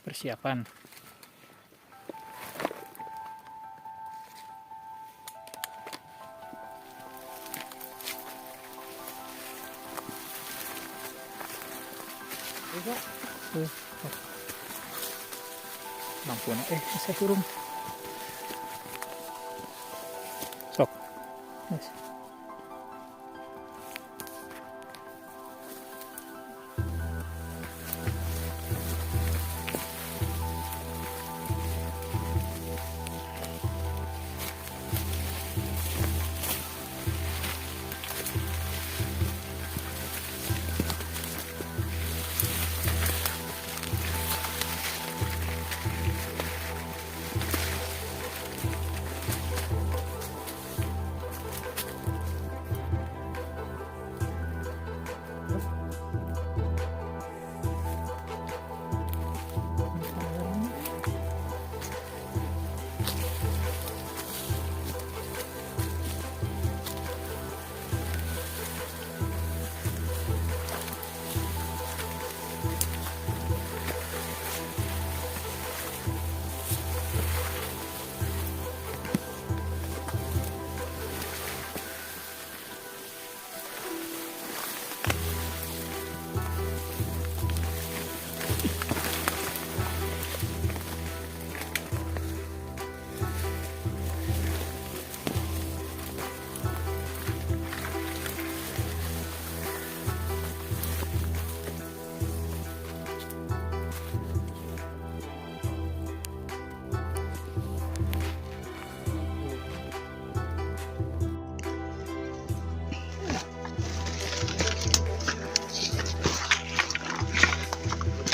Persiapan. Lampuna saya hurung. Sok. Yes.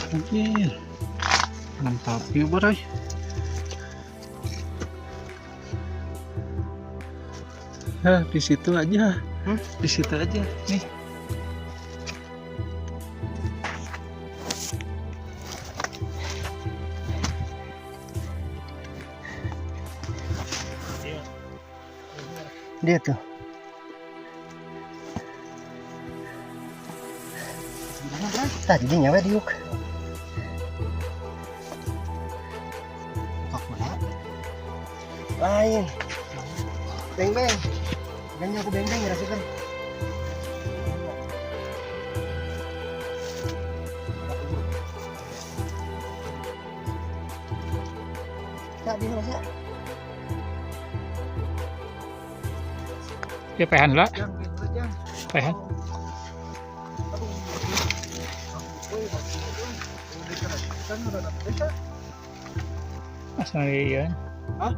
Anjir. Mantap ya, Bray. Hah, di situ aja. Di situ aja. Nih. Dia tuh. Tadi dia nyawa diuk. Lain. Beng beng. Ganyan aku beng beng rasakan. Tak di rasa. Ya pehan lah. Pehan. Asal iya. Hah?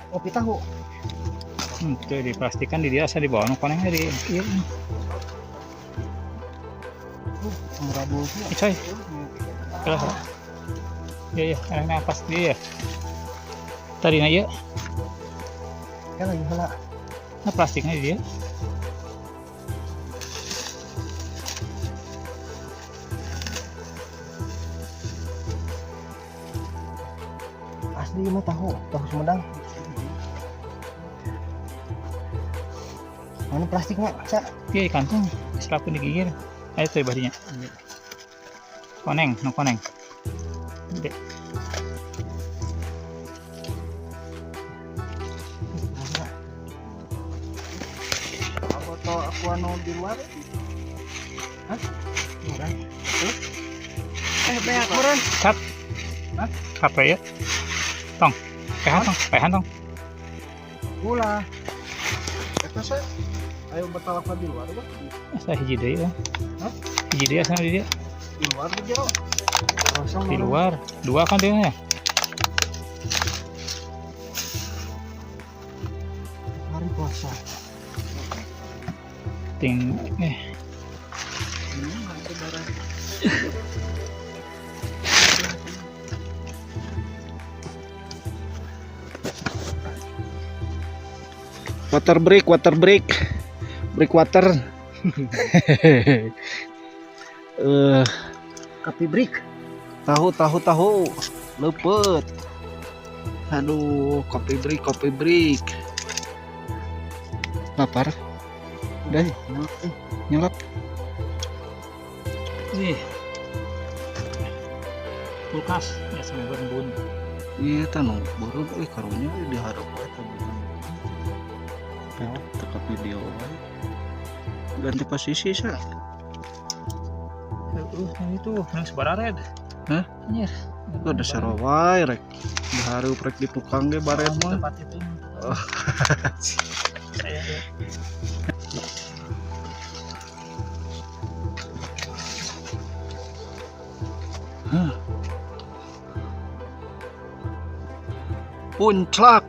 Kopi tahu. Itu dipastikan di dia asal dibawa nu koneng di ieu. Coy. Kelah. Iya ya, karena pas dia ya. Tadi na ieu. Kan lagi heula. Nah plastiknya di dia. Asli mah tahu, tahu Sumedang. Mana plastiknya, Cak? Iya di kantong, selapun digigir. Ayo tuh badinya. Koneng, no koneng. Gede. Aku tau aku anu di luar. Hah? Murah. Banyak murah. Cap. Hah? Apa ya? Tong. Pehan tong, pehan tong. Gula. Eta saya ayo betal aku di luar, Bang. Asa hiji deui ya. Hah? Hiji deui asa di dia. Di luar di jero. Di luar. Dua kan dia ya. Hari puasa. Ting Water break, water break. Break water. Kopi break. Tahu tahu tahu. Lepet. Aduh, kopi break, kopi break. Lapar. Udah, nyelap. Ih. Kulkas ya sampe bun. Iya tah nu beureum euy karunya euy dihareup wae tah beureum. Teka video wae. Ganti posisi sa. Heeh, yang itu yang sebarared. Hah? Anjir. Itu ada sero wae rek. Dihareup rek di tukang ge bared mah. Tempat itu. Oh. Saya ya. Hah. Puncak.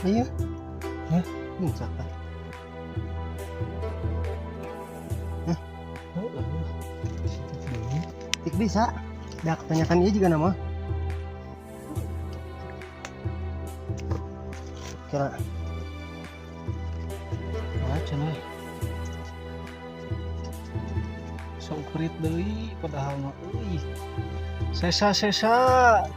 Iya. Hah? Siapa? Hah? Tik bisa. Dah tanyakan dia juga nama. Kira. Wah, cenah. Sok perit deui padahal mah euy. Sesa-sesa.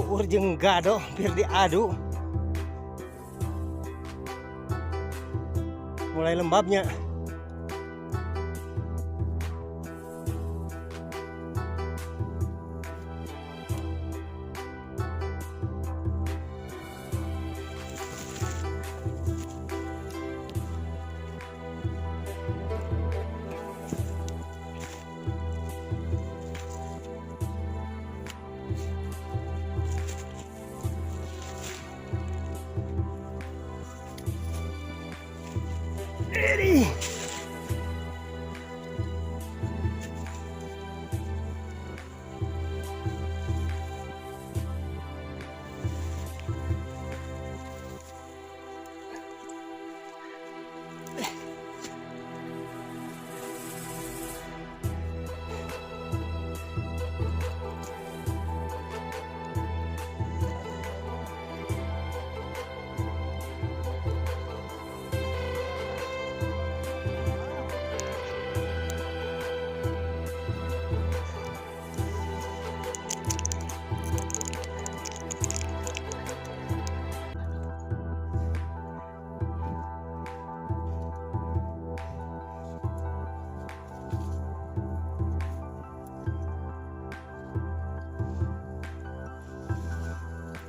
Uur jeung Gado hampir diadu. Mulai lembabnya. Ini.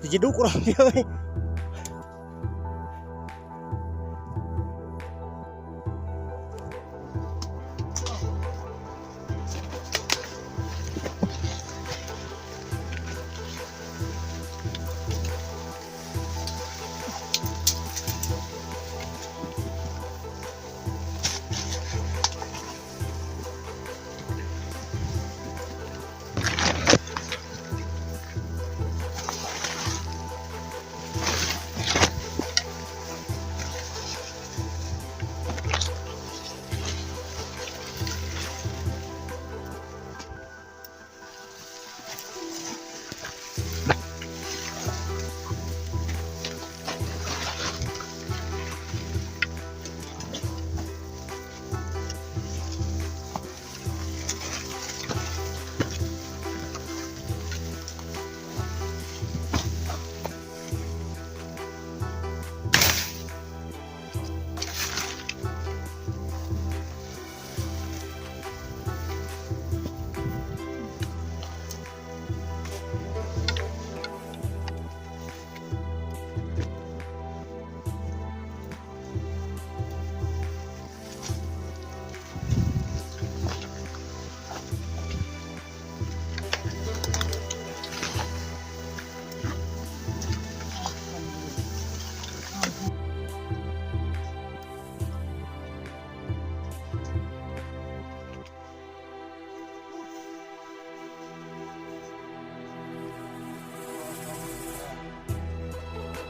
Dijeduk kurang dia euy.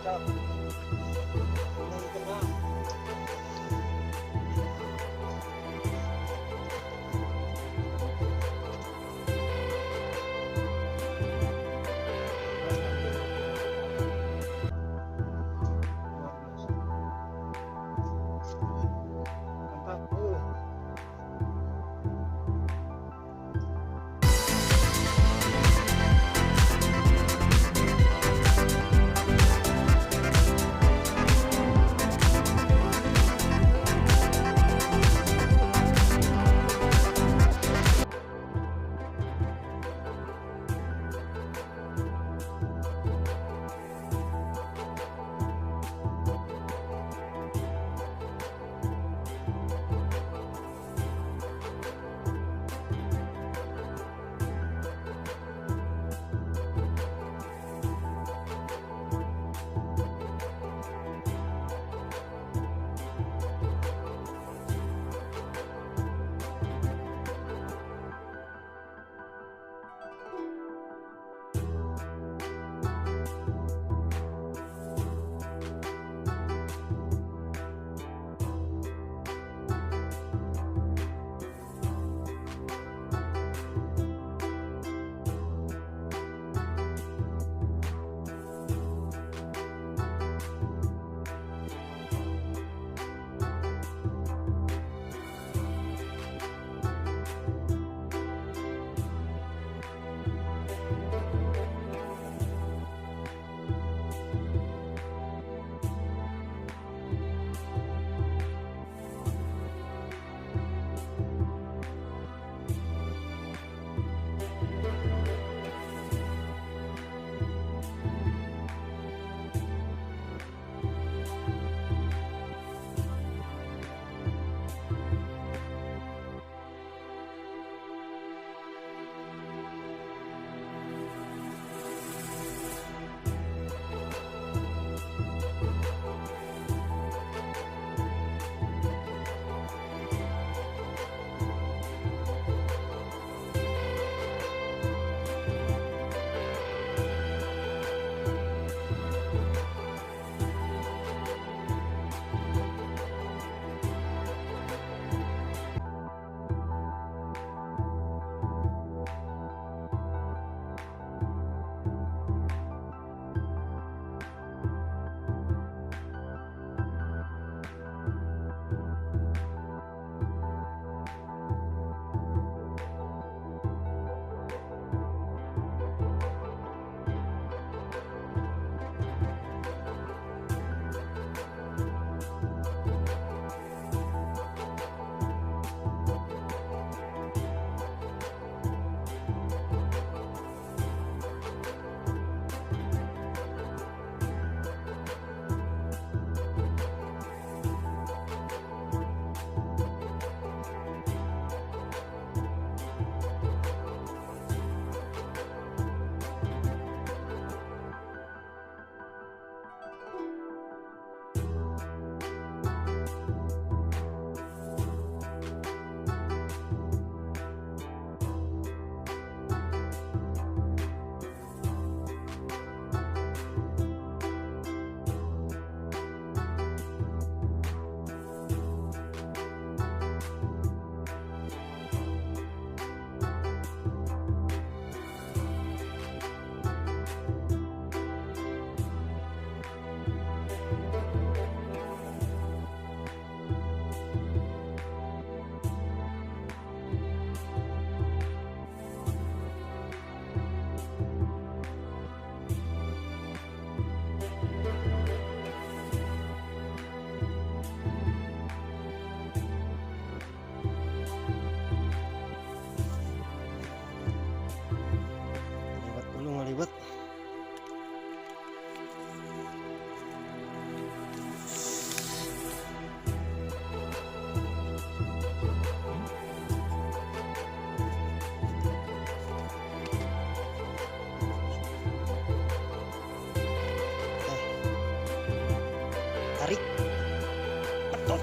Mantap.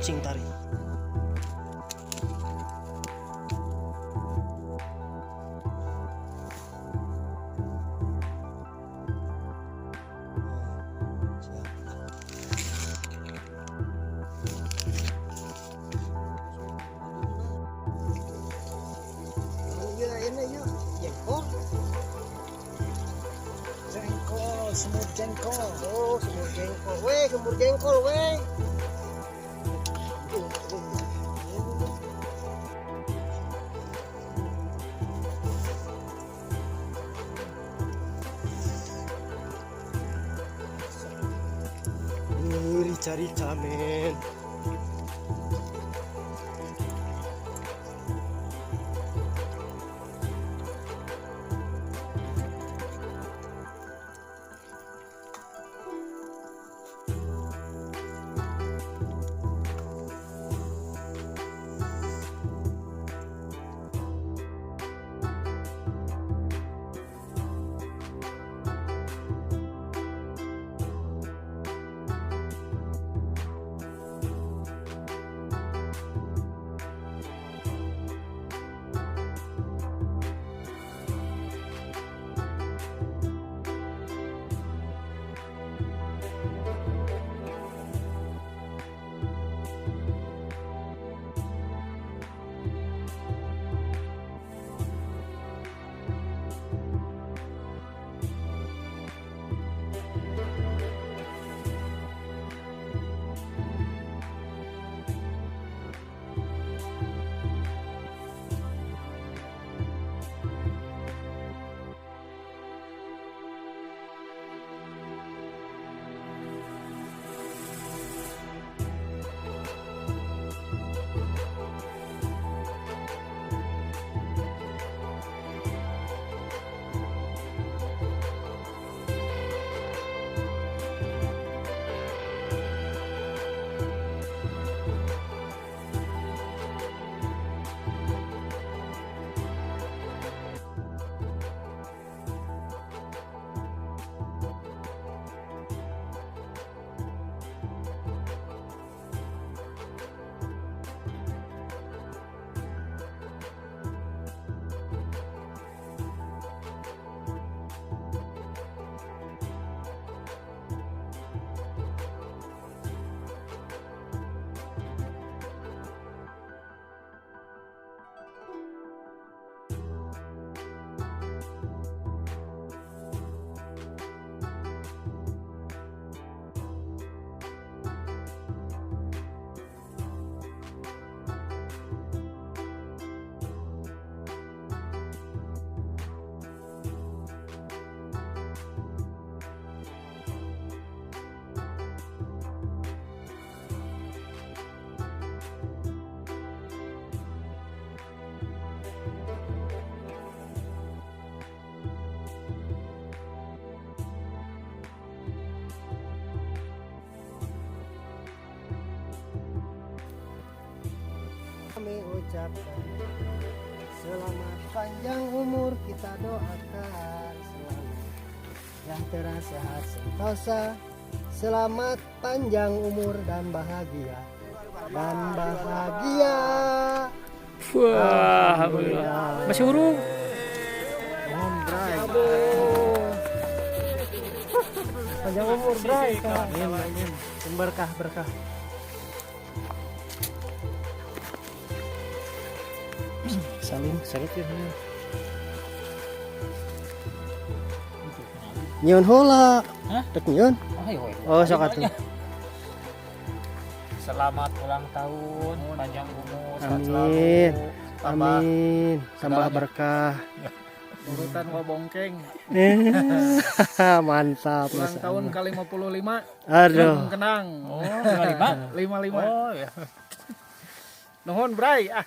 Sing tarik. Jengkol. Jengkol, semur jengkol. Oh, semur jengkol. Weh, semur jengkol, weh. Rica-rica, men. Kami ucapkan selamat panjang umur, kita doakan selalu sejahtera, sehat, sentosa. Selamat panjang umur dan bahagia. Dan bahagia. Wah, alhamdulillah. Masih urung. Panjang umur, Bray. Amin, amin. Berkah, berkah. Salim, salut ya. Nyeun heula. Hah? Rek nyeun. Ayo, ayo. Oh, sok atuh. Selamat ulang tahun, panjang umur, sehat Amin. selalu. Tambah Amin. Tambah segalanya. berkah. Urutan wabongkeng. Mantap. Ulang Masya tahun Allah. ke-55. Aduh. Kenang. Oh, 55. 55. Oh, ya. Nuhun, Bray. Ah.